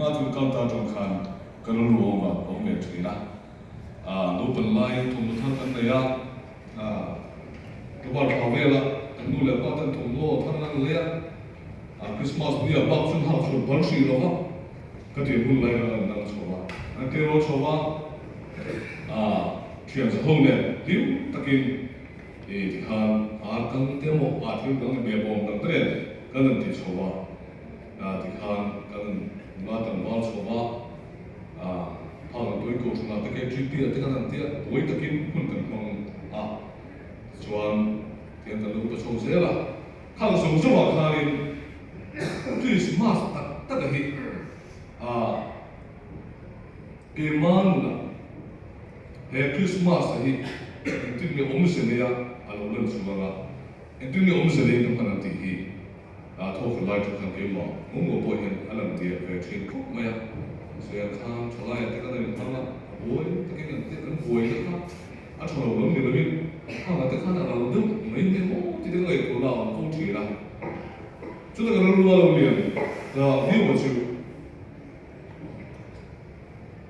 A thil kal ta atang khan ka rilru awm a awm ve thin a, naupan laiin thawmhnaw thar kan nei a, tlawmar thla vela kan nu leh pa ten thawmhnaw thar an lei a, Christmas ni ah bak chuan hak chhuan phal hrih lo va, ka tih hun lai khan an dang chho a, an tirawl chho a, thian za ho nen hlim takin tikhan ar kang te emaw thil dang behbawm dang te nen kan han ti chho a. Tikhan kan nula tlangval chho va, phak an tuai koh hranah te KGP ah te kan han tia, buai takin hun kan hmang a, tichuan tiang kan lo upa chho zel a, khang zawng zawngah khanin Christmas tak tak a hi keimah nunah he Christmas a hi engtin nge awmze neia a lo lan chuang a, engtin nge awmze neiin ka hman ang tih hi. A thawk lai chu khan keimah Mawngkaw pawh hian a lang diak ve thin khawp mai a, sawiah khan thalaiah te kan in hmang a, a buai takin an te kan buaina kha a tha lo lam ni lovin khangah te khan a ral deuh mai mai maw tih te ka ngaihtuahna a awm fo thin a, chuta ka rilru a lo lian ta viau a chu.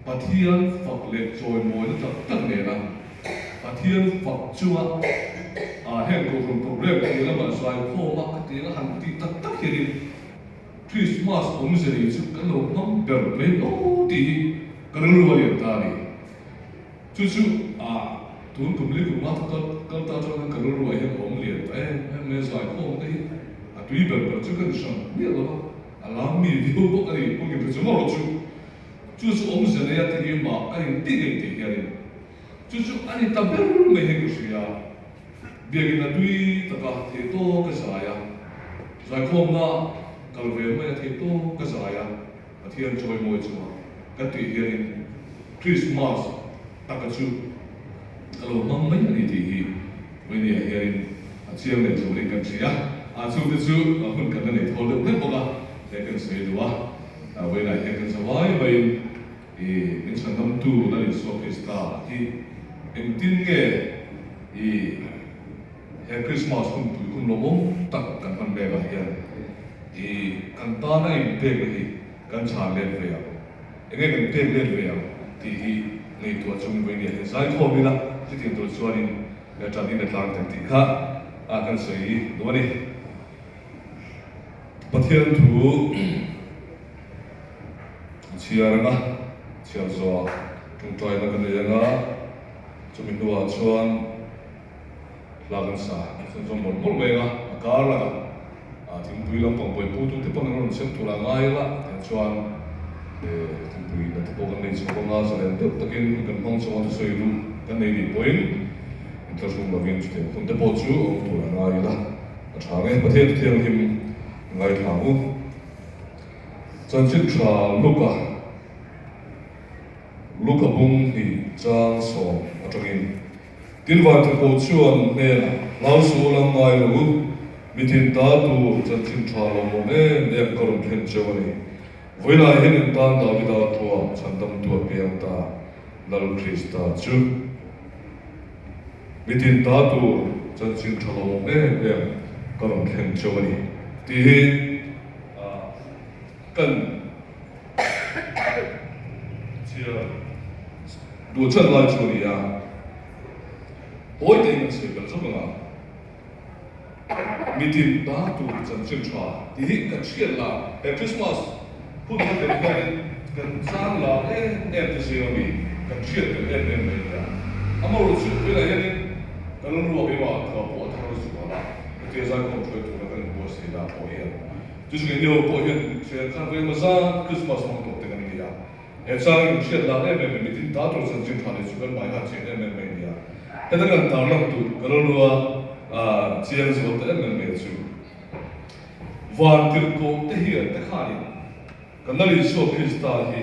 Pathian fak leh chawimawina tak tak nena Pathian fak chunga heng kohhran program tih lamah zaikhawm a khatiang a han tih tak tak hianin Christmas awmze nei chu kan lo hmang ber mai lo tih hi ka rilru a lian ta a ni. Chu chu tun kum li kum a kal ta chuan ka rilru ah hian awm lian ta em em mai a, zaikhawm te hi a tui ber ber chu ka ni hran miah lo va. A lam mi viau bawk a ni, kawngin hre chu maw chu chu chu awmzia nei a ti hi mah a in tih ngei tih hianin chu chu a ni ta ber mai hi ka hria. Biakin a tui taka thei tawk a zai a, zaikhawmna kal ve mai a thei tawk a zai a, Pathian chawimawi chunga ka tih hianin Krismas taka chu ka lo hmang mai a ni tih hi Vawinia hianin a chiang leh turin kan hria a, chungte chu hun kan la nei thawl deuh hlek bawk a, he kan sawi duh a, Vawiinah hian kan za vai maiin i min chhandamtu Lal Isua Krista hi engtin nge i he Krismas hun pui hun lawmawm tak kan hman mek ah hian i kan tana inpekna hi kan chhan let ve ang. Enge kan pek let ve ang tih hi ngaihtuah chungin vawinia hian zaikhawm ila chutiang tur chuanin ṭan in a tlang tel tih kha a kan sawi duh a ni. Pathian thu a chhiar anga chhiar zawhah ṭawngṭaina ka nei anga chumi hnuah chuan Hla kan sa chhunzawm mawlh mawlh mai anga a kar lakah thingpui lampang buaipu tute pawn an rawn sem tur a ngai la tiang chuan thingpui na te pawh kan nei chho anga zalen deuh takin kan hmang chho a thusawi duh kan nei nih pawhin inthlahrung lovin chutiang hun te pawh chu a awm tur a ngai la a tha nge Pathian Thianghlim ngaithla ang u. Chanchin tha Luka Luka bung hnih chang sawm atangin Tin Vanthupawh chuan hnenah, Hlau suh lam ngai lo u, mi thin ta tur chanchin tha lo awm em em ka rawn thlen cheu a ni. Vawilah hian in tan Davida thua chhandamtu a piang ta, Lal Krista chu. Mi thin ta tur chanchin tha lo awm em em ka rawn thlen cheu a ni tih hi kan chhiar duh chan lai chu a ni a, pawi tein kan sawi belh zawk ang a, mitin ta tur chanchin tha tih hi kan hriat la, he Christmas hun kan neih hianin kan chang la em em te zing ami kan hriat belh em em mai a ni a, amaherawhchu tunah hianin kan rilru a keimah thua pawh a thar zual a, hetia zaikhawm hruai tura kan inbuatsaih lah pawh hian. Chu chu keini ho pawh hian hriat khan veng mazan Christmas hmang tawh te kan ni a. He chang in hriat lar em em mai, mitin ta tur chanchin tha leh chu kan hmai khan chian em em mai a ni a. Heta kan tar lang tur ka rilrua chiang zual ta em em mai chu van tirhkoh te hian te khanin kan Lal Isua Krista hi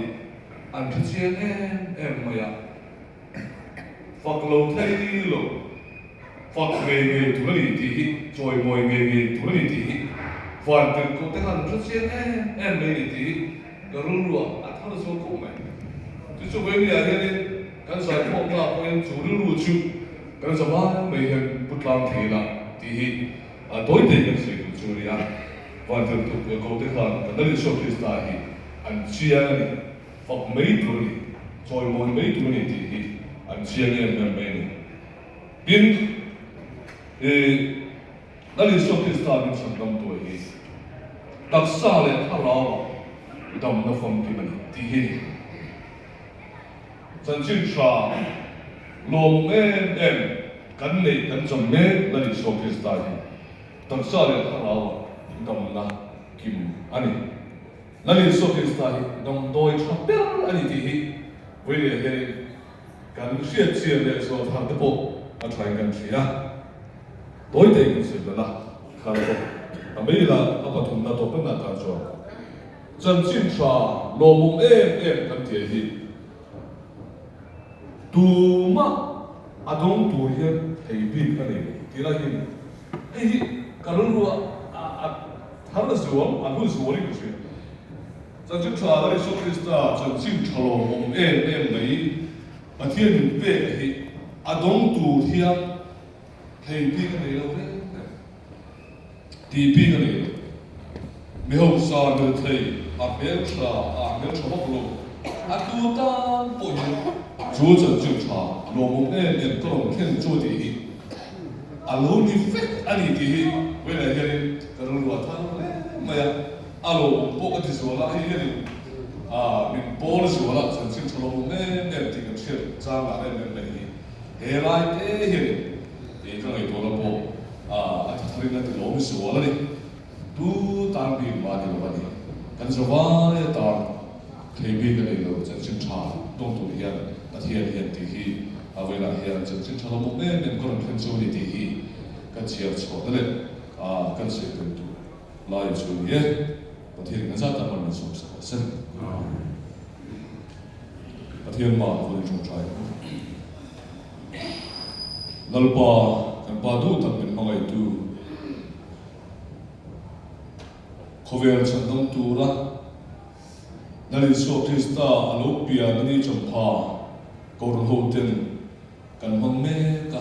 an hre chiang em em mai a. Fak lo thei lo, fak ngei ngei tur a ni tih hi, chawimawi ngei ngei tur a ni tih hi van tirhkoh te khan an hre chiang em em mai a ni tih hi ka rilruah a thar zual khawp mai. Chu chu Vaimia hianin kan zaikhawmna ah pawhin chu rilru chu kan za vai mai hian pu tlang thei la tih hi a tawi tei kan sawi duh chu a ni a. Van tirhkoh te khan kan Lal Isua Krista hi. an chiang a ni, fak mai tur a ni, chawimawi mai tur a ni tih hi an chiang em em mai a ni. Tin, ih, Lal Isua Krista min chhandam tuai hi taksa leh thlarauah damna famkim a ni tih hi a ni. Chanchin tha lawmawm em em kan neih kan cham mek Lal Isua Krista hi taksa leh thlarauah damna kim a ni. Lal Isua Krista hi damdawi tha ber a ni tih hi vawi leh hianin kan hriat chian leh zual thar te pawh a thain kan hria. Tawi te kan sawi belh a, khar bawk ta mai ila a pathumna tawpna atan chuan chanchin tha lawmawm em em kan tih hi tumah a dawng tur hian thei bik a nei lo tih lai hi hei hi ka rilru a a thar zual a hlu zualin ka hria. Chanchin tha Lal Isua Krista chanchin tha lawmawm em em mai Pathian min pek hi a dawng tur hian Thei bik a nei lo reng reng. Tih bik a nei lo. Mi hausa mil thei a hmel tha a hmel tha bawk lo. A tu tan pawh hian chu chanchin tha lawmawm em em ka rawn thlen chu tih hi a lo ni vek a ni tih hi vawilah hianin ka rilru a thar hle mai a. A lawmawm pawh ka ti zual a, hei hianin min pawl zual a chanchin tha lawmawm em em tih kan hriat chang lah em em mai hi. He lai te hian ih ka ngaihtuahna pawh a ti tharin a ti lawm zual a ni. Tu tan bik mah a ni lo a ni. Kan zavai atan thei bik a nei lo chanchin tha tawng tur hian Pathian hian tih hi a velah hian chanchin tha lawmawm em em ka rawn thlen chu a ni tih hi ka chhiar chhuah ta leh kan sawi tel tur lai chu a ni e. Pathian kan zat a hman min sawm sak a se. Pathian mah vawi tawngtai ang. Lalpa, kan Pa duh tak min hmangaihtu, khawvel chhandam tura Lal Isua Krista a lo pian a ni champha Kohhran hoten kan hmang mek a.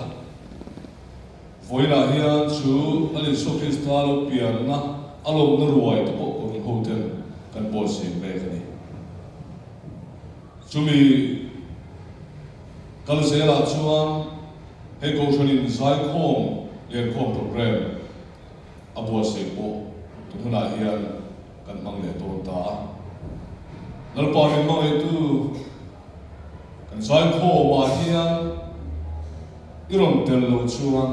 Vawiinah hian chu Lal Isua Krista lo pianna a lawmna ruai te pawh Kohhran hoten kan buatsaih mek a ni. Chumi kal zelah chuan he Kohhranin zaikhawm lenkhawm programme a buatsaih pawh tun hunah hian kan hmang leh dawn ta a. Lalpa min hmangaihtu kan zaikhawmah hian i rawn tel loh chuan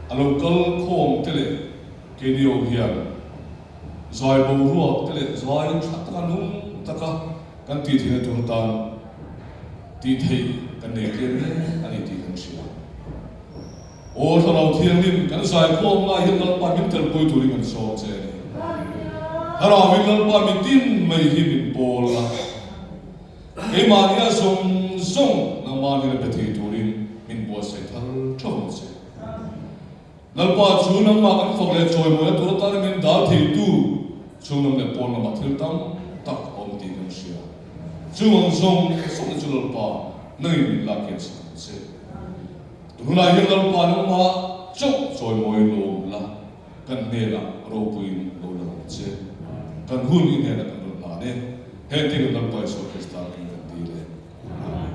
a lo kal khawm te leh keini ho hian zai boruak te leh zai tha taka nung taka kan tih theihna tur atan tih theih kan nei tlem hle a ni tih kan hria. Aw Thlarau Thianghlim, kan zaikhawm lai hian Lalpa min telpui turin kan sawm che a ni. Thlarauin Lalpa mitin mai hi min pawl a. Keimahni a zawng zawng nangmahni la be thei turin min buatsaih thar theuh ang che. Lalpa chu nangmah kan fak leh chawimawina tur atana min dal theitu chhunglam leh pawn lamah thil tam tak a awm tih kan hria. Chung ang zawng zawng te chu Lalpa nangin min lak hian sak ang che. Tunah hian Lalpa nangmah chauh chawimawi lawm la. Kan hnenah ropuiin lo lang ang che. Kan hun i hnenah kan rawn hlan e. Heng thil kan Lalpa Isua Krista hming kan dil e. Amen.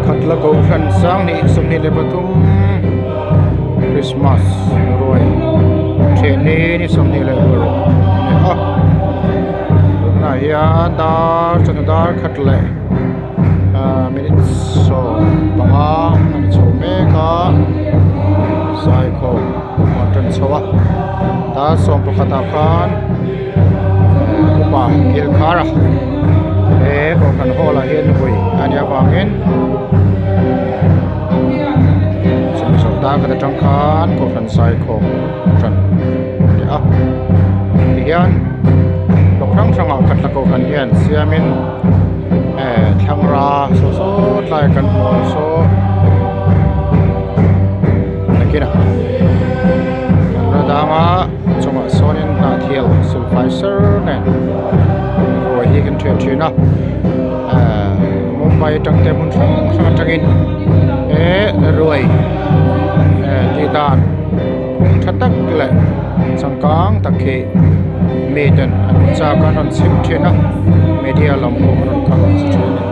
Khatla Kohhran Sanghnih 23 Christmas ruai thianni ni 26 a ni a tunah hian dar chawhnu dar khat leh. Ahh minute 15 a ni chho mek a zaikhawm a tan chho a dar 11 ah khan ehh upa kil khar a he kohhran hall ah hian vui a nih avangin chumi zawh dar khat atang khan kohhran zaikhawm tan a ni a tihian block hrang hrang ah khatla kohhran hian siamin. Eh thlangra saw sawt lai kan hmu ang saw nakinah thlangra danga chungah sawnin hnahthial silfai ser nen ruai hi kan thian thin a eh mumbai atang te hmun hrang hrang atangin he ruai eh tih dan. Thingkung tha tak leh changkang tak hi mi ten an chak a an rawn chhim thin a media lam pawh a rawn kal chi thin a ni.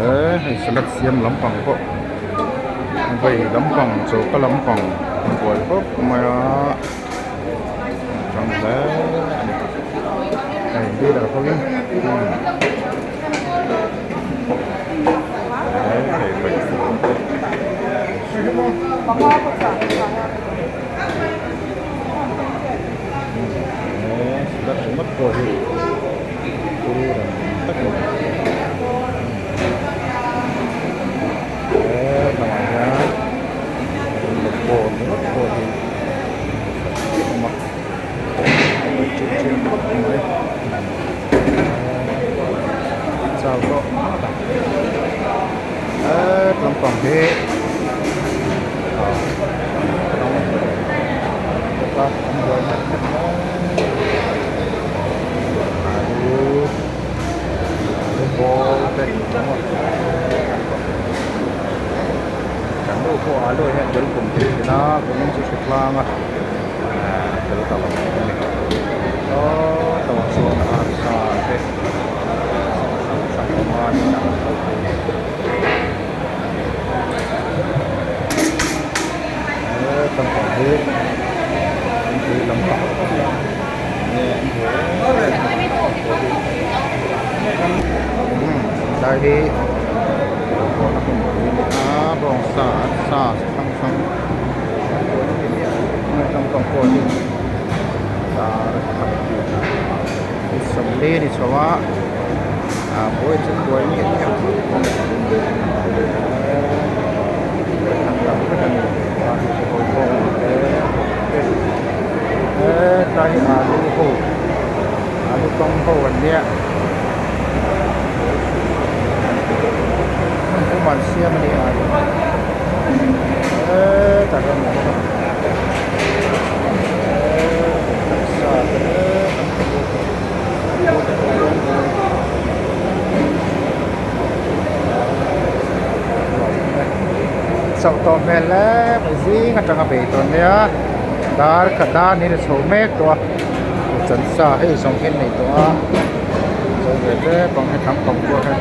Eee hei salad siam lampang pawh vei lampang choka lampang a buai khawp mai a a tang hle a ni hei leader hovin eee hei vei te. Eee salad ringawt pawh hi thil rang tak a ni he lamah hian bawlhhlawh ringawt pawh hi a awm a a ṭil ṭil khawp mai chau tawh ngawt ang he lampang hi ah an buai mek mek mai. Alu alu bawm te kan nu pawh alu hian tel kum thei thin a kumin chu hri tlang a ahh tel ta lo a ni saw tawh chuan arsa te hrang hrang awm a ni ang he lampang hi thingpui lampang Tlai hi bawlhhlawhna hmunpui a ni a bawngsa arsa chi hrang hrang lampang pawh hi dar khat 40 a ni chho a ah buai chu buai miah miah khawp mai tak vek a ni hetlai hi alu ho alu tawng ho an nia hmun pum an siam a ni alu hetah hian awm a taksa te Chauh tawh hmel hle mai zing atanga bei tawh nia dar khat dar ni chho mek tawh a chansa hei zawng hian nei tawh a zo ve tep ang hetlam pang pawh hian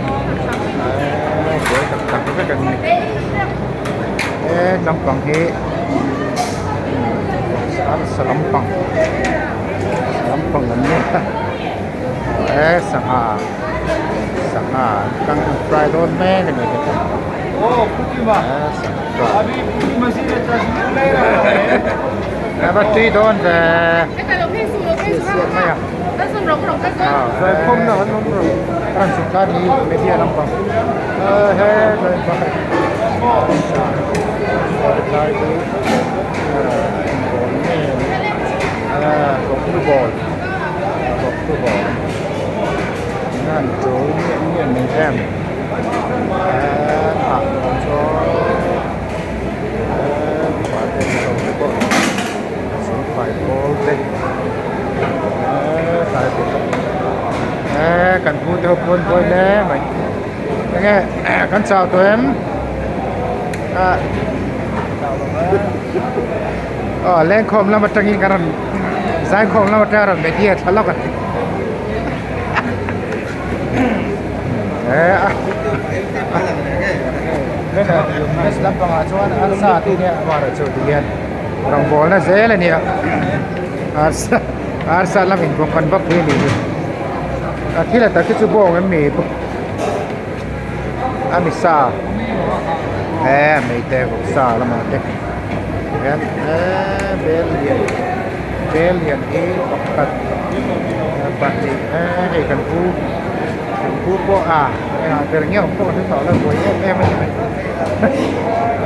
eee buai tak tak vek an ni hetlam pang hi arsa lampang lampang an nia eee sangha. Sangha an fry dawn mek a ni heti sangha fry a va tui dawn ve siam mai a rawn chhuk thla ni media lampang he tlai chu bawl vawk bawl nan tul miah miah mai em ah chuan te pawh silfai pawl te tlai eee kan pu te ho pawn buai hle mai enge kan chau tawh em ah aw lengkhawm lam atangin kan rawn zaikhawm lam atanga rawn media thla lawk a ni lampangah chuan arsa tih nia amaherawhchu ti hian rawngbawlna zel a nia arsa arsa lam inbawk kan vak pui a nih hi a thil a tak hi chu bawng em ni a mi sa he hmeichhe vawksa lamah te hian eee bel lian bel lian hi pakhat pahnih eee hei kan pu kan pu pawh a engah ber nge awm pawh ka hre tawh lo buai em em a ni mai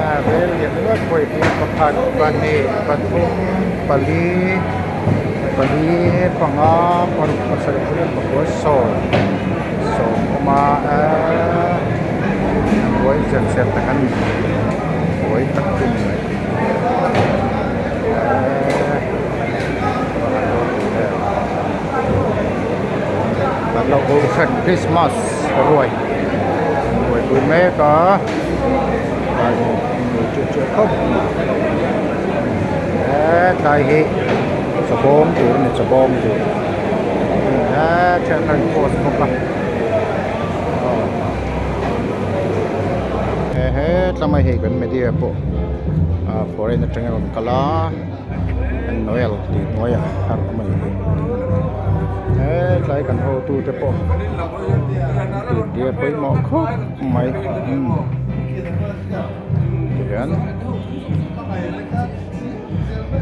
a bel lian luat pawh hi pakhat pahnih pathum pali pali panga paruk pasarih pariat pakua sawm sawm awm a eee buai cher cher tak a ni buai tak chu ni mai eee kan lo kohhran Christmas ruai buaipui mek a khawp he tlai hi chawbawm tur a ni chawbawm tur he thian an post bawk a he he tlama hei kan media pawh ah foreign atanga rawn kal a Noel tih hnuaiah a rawn awm a ni he tlai kan hotu te pawh tih te a pawimawh khawp mai tihian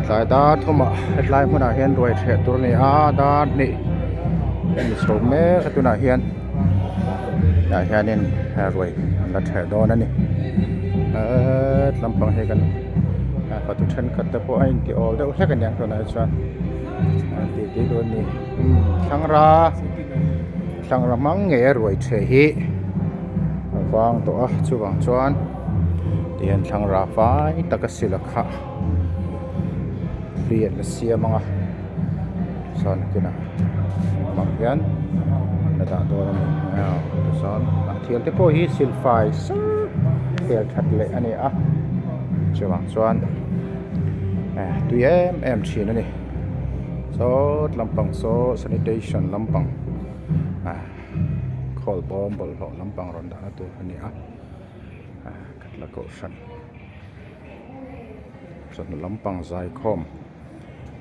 tlai dar thumah hetlai hmunah hian ruai hreh tur a ni a dar hnih a ni chho mek a tunah hian tah hianin ruai an la hreh dawn a ni eee lampang hi kan fatu thenkhat te pawh a inti awl deuh hlek a niang tunah hi chuan an tih tih dawn a ni thlangra thlangra hmang ngei a ruai hreh hi a vang tawh a chuvang chuan tihian thlangra fai taka sil a khah hlui an la siam ang a chuan kinah hmang hian a dah dawn a ni tichuan a thil te pawh hi silfai sar hel that leh a ni a chuvang chuan eh tui em em thin a ni saw lampang saw sanitation lampang ah khawl bawm bawlhhlawh lampang rawn dahna tur a ni a ah khatla kohhran. Chawhnu lampang zaikhawm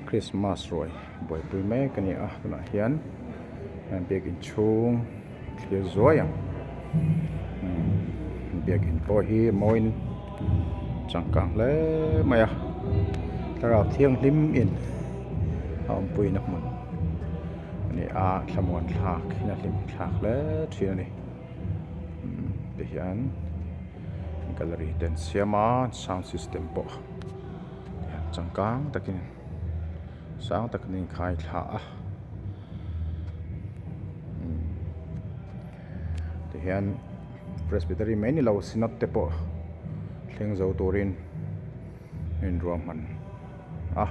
Christmas ruai buaipui mek a ni a tunah hian biakin chhung thlir zuai ang biakin pawh hi mawiin changkang hle mai a thlarau thianghlim in a awmpuina hmun a ni a thlamuan thlak in a hlim thlak hle thin a ni tihian. Gallery te an siam a sound system pawh changkang takin sang takin a inkhai thla a tihian presbytery mai ni lo synod te pawh thleng zo turin a inruahman a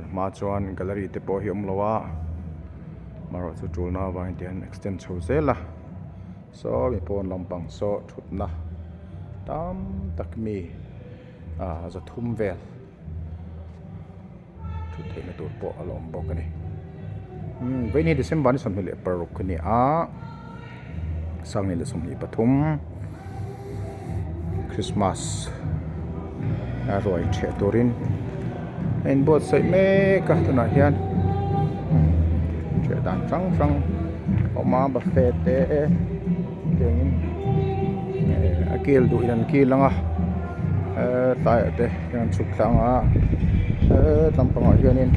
hma chuan gallery te pawh hi a awm lo a amaherawhchu tulna avangin tihian extend chho zel a. Saw mi pawn lampang saw thutna tam tak mi ah zathum vel thut theihna tur pawh a la awm bawk a ni umm vawiin hi December ni 26 a ni a 2023 Christmas a ruai ṭhiah turin a inbuatsaih mek a tunah hian ṭhiah dan hrang hrang. awm a buffet te tiangin a kil duh in an kil ang a tlaiah te hian an chhuk tlang a hetlangpangah hianin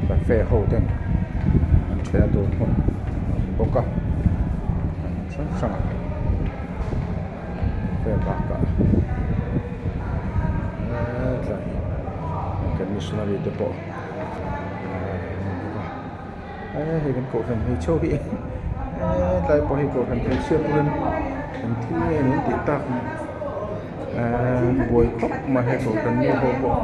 buffet ho ten an thehna tur hmun a awm bawk a hmun hrang hrangah buffet bakah hetlai kan missionary te pawh an awm bawk a. Hei kan kohhran hmeichhe ho hi hetlai pawh hi kohhran hmeichhia pawhin an thil nge an tih tak ni an buai khawp mai hei kohhran nu ho pawh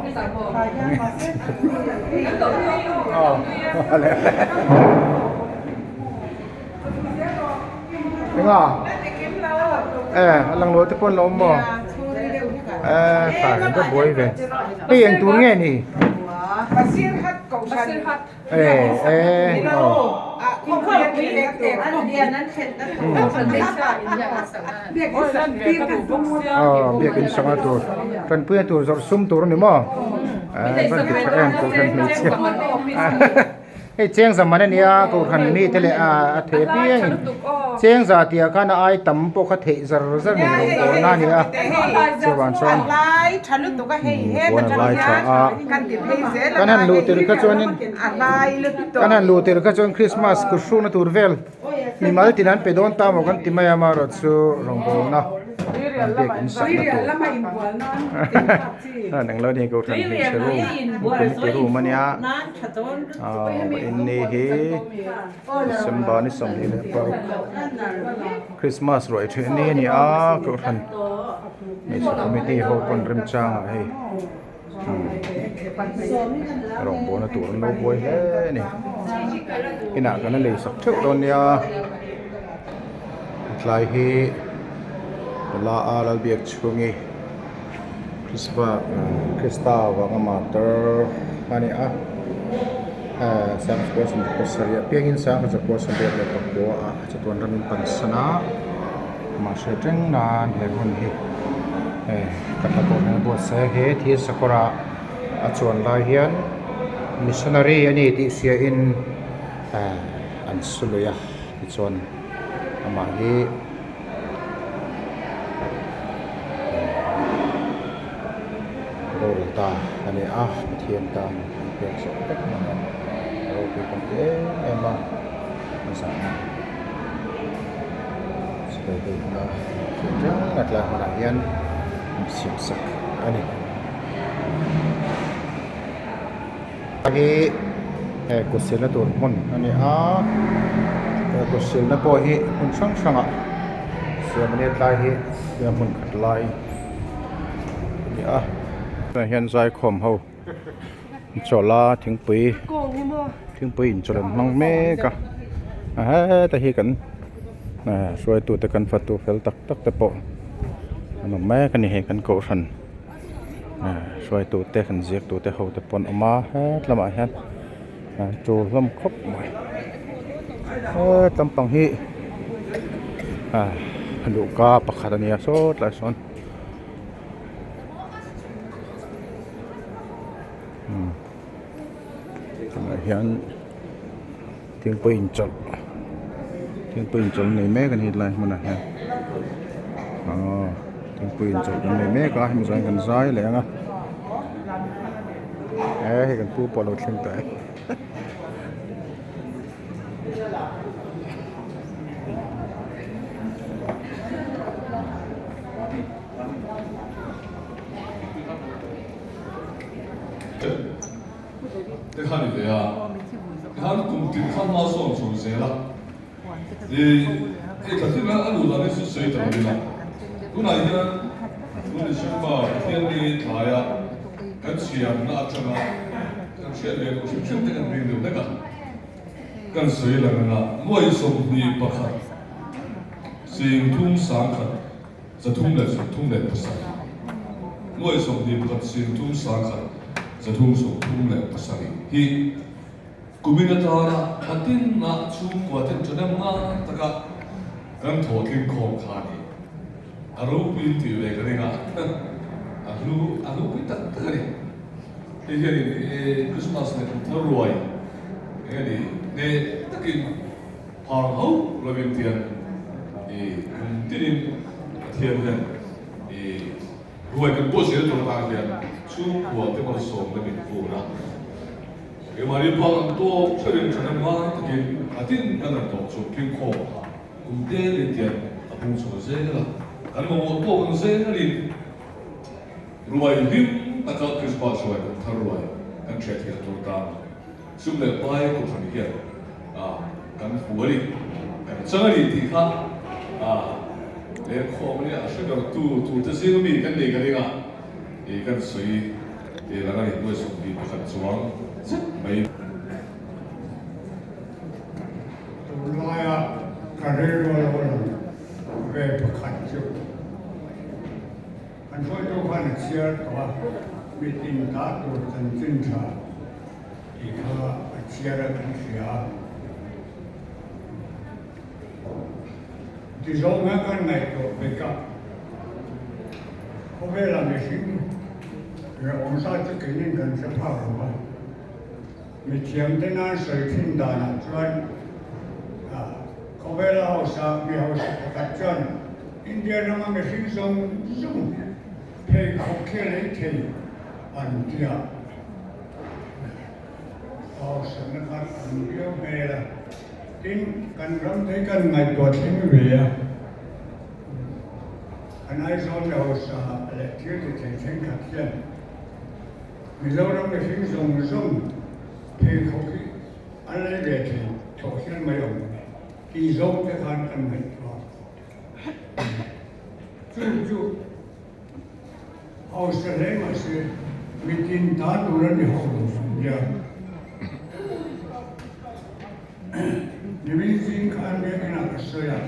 enga e a lang lo te pawh an lo awm maw e tlai an va buai ve hei eng tur nge ni. Biakin sanga tur tanpuina tur zawrh sum tur a ni maw van ti tha em kohhran hmeichhia hei cheng zaman a nia kohhran mite leh a thei apiangin cheng za tih ah khan a ai tam pawh kha theih zar zar ni rawng bawlna a ni a chuvang chuan puan a lai tha a. Kan han luh tir kha chuanin kan han luh tir kha chuan Christmas kut hrukna tur vel mimal tin an pe dawn ta maw kan ti mai a amaherawh chu rawngbawlna an biak in sakna tur a englo ni kohhran hmeichhe room committee room a nia aw in ni hi December ni 26 Christmas ruai theh ni a ni a kohhran hmeichhe committee ho pawn remchangah hei. Rawngbawlna tur an lo buai hle a ni inah kan la lei sak theuh dawn nia tlai hi nula a lalbiak chhungi Krista vanga martyr a ni a Sangchukua sawmhnih pasarih apiangin Sangchukua sawmriat leh pakua ah chatuan ramin pan san a. Mahse teng nan he hun hi hei ka hla pawh hian a buatsaih a he thil sakawr ah a chuan lai hian missionary a ni tih hria in an su lui a tichuan amah hi boral ta a ni a Pathian tan an pek zawh vek mai a a ropui kan ti em em a a zahna. Sipai beihna thil reng a tlai hmunah hian an siam sak a ni. Hi he kut silna tur hmun a ni a he kut silna pawh hi hmun hrang hrangah siam a nia tlai hi hmun khat lai a ni a. Tunah hian zaikhawm ho. Chawlh a thingpui thingpui inchawlh an hmang mek a heta hi kan hruaitu te kan fatu fel tak tak te pawh an awm mek a ni hei kan kohhran hruaitu te kan ziaktu te ho te pawh an awm a het lamah hian an tul hlawm khawp mai het lampang hi luhka pakhat a nia saw tlaiah sawn. Tunah hian thingpui inchawlh thingpui inchawlh nei mek a ni helai hmunah hian aw thingpui inchawlh kan nei mek a hemi zawh hian kan zai leh ang a e hei kan pu pawh a lo thleng tawh e. Te kha ni ve a, tikhan kum tin kha hma sawn chho zel a, i i thlathim a a luh dan hi chu sawi ta lo ila, tunah hian tun December Pathianni tlaia kan chhiarna atanga kan hriat ve loh hrim hrim te kan ring deuh hlek a, kan sawi lang anga nuai 21 sing thum 1000. 337, 21 sing thum 1000 337 hi kumin atana thlatinna chhungkua ten thahnemna taka kan thawhtling khawm kha a ni. A ropui tih ve ka ring a, a hlu a hlupui tak tak a ni. Hei hianin Christmas leh kum thar ruai eng nge ni? Hneh takin phar hauh lovin tian i kum tinin Pathian hian i ruai kan buatsaih na tur atan hian chhungkua te malsawmna min vur a. Keimahni phak ang tawk theuhin thahnem ngai takin a tin kan han tawk chu tling khawm kum telin tian a pung chho zel a. Kan mamawh tawk ang zelin ruai hlim taka Krismas ruai kan thar ruai kan hriat theih tur atan Sum leh pai kohhran hian kan hmu a ni, kan chang a ni tih kha lengkhawm a nia, a hre ber tu turte zing ami kan nei ka ring a, ih kan sawi teh lang a ni, nuai 21 chuang zet mai. Tunlaia ka rilru a lo lang ve pakhat chu kan hruaitu khan a chhiar tawh a, mitin ta tur chanchin tha. Tih kha a chhiar a kan hria a. Ti zawng hian kan ngaihtuah vek a, khawvela mihring leh awmsa chu keinin kan hre phak lo va, mithiamte nan sawi thin danah chuan khawvela hausa mi hausa pakhat chuan India rama mihring zawng zawng pheikhawk khi a lei thei an ti a. Hausakna kha tam viau hmel a, tin kan ram te hi kan ngaihtuah thleng ve a, kan Aizawl leh hausa leh thil ti thei thenkhat hian Mizoram mihring zawng zawng pheikhawk hi an lei ve thei tawh hial mai awm tih zawng te khan kan ngaihtuah chu chu. Hausa hle mahse mitin ta tur a ni hauh lo nia. Nimin zing khan biakinah ka sawi a,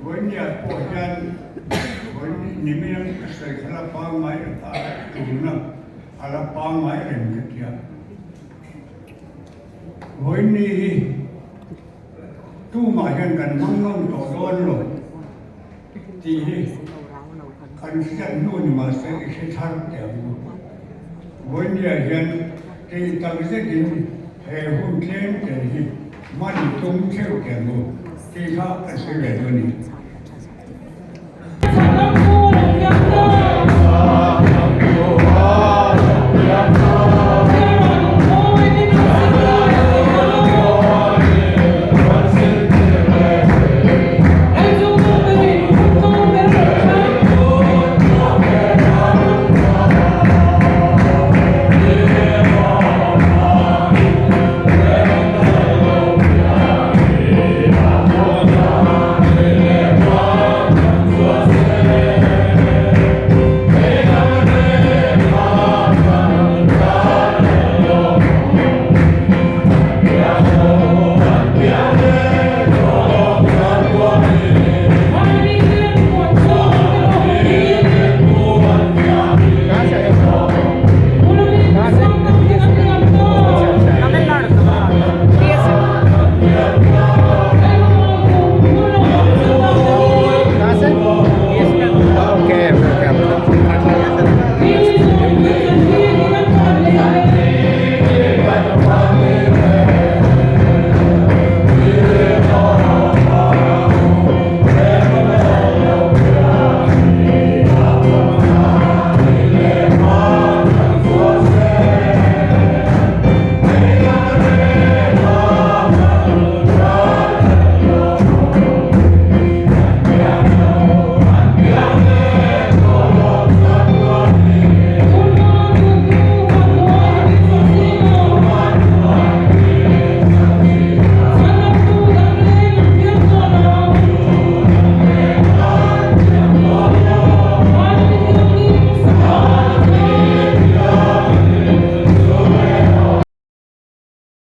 Vawinia pawh hian nimin an ka sawi kha la pangngai a tulna a la pangngai reng ka ti a. Vawini hi tumah hian kan hmang ngam tawh dawn lo. Tih hi kan hriat hnu ni mahse i hre thar teh ang u. Vawinia hian tih tak zetin he hun tlem te hi hman i tum theuh teh ang u tih kha kan sawi ve dawn a ni.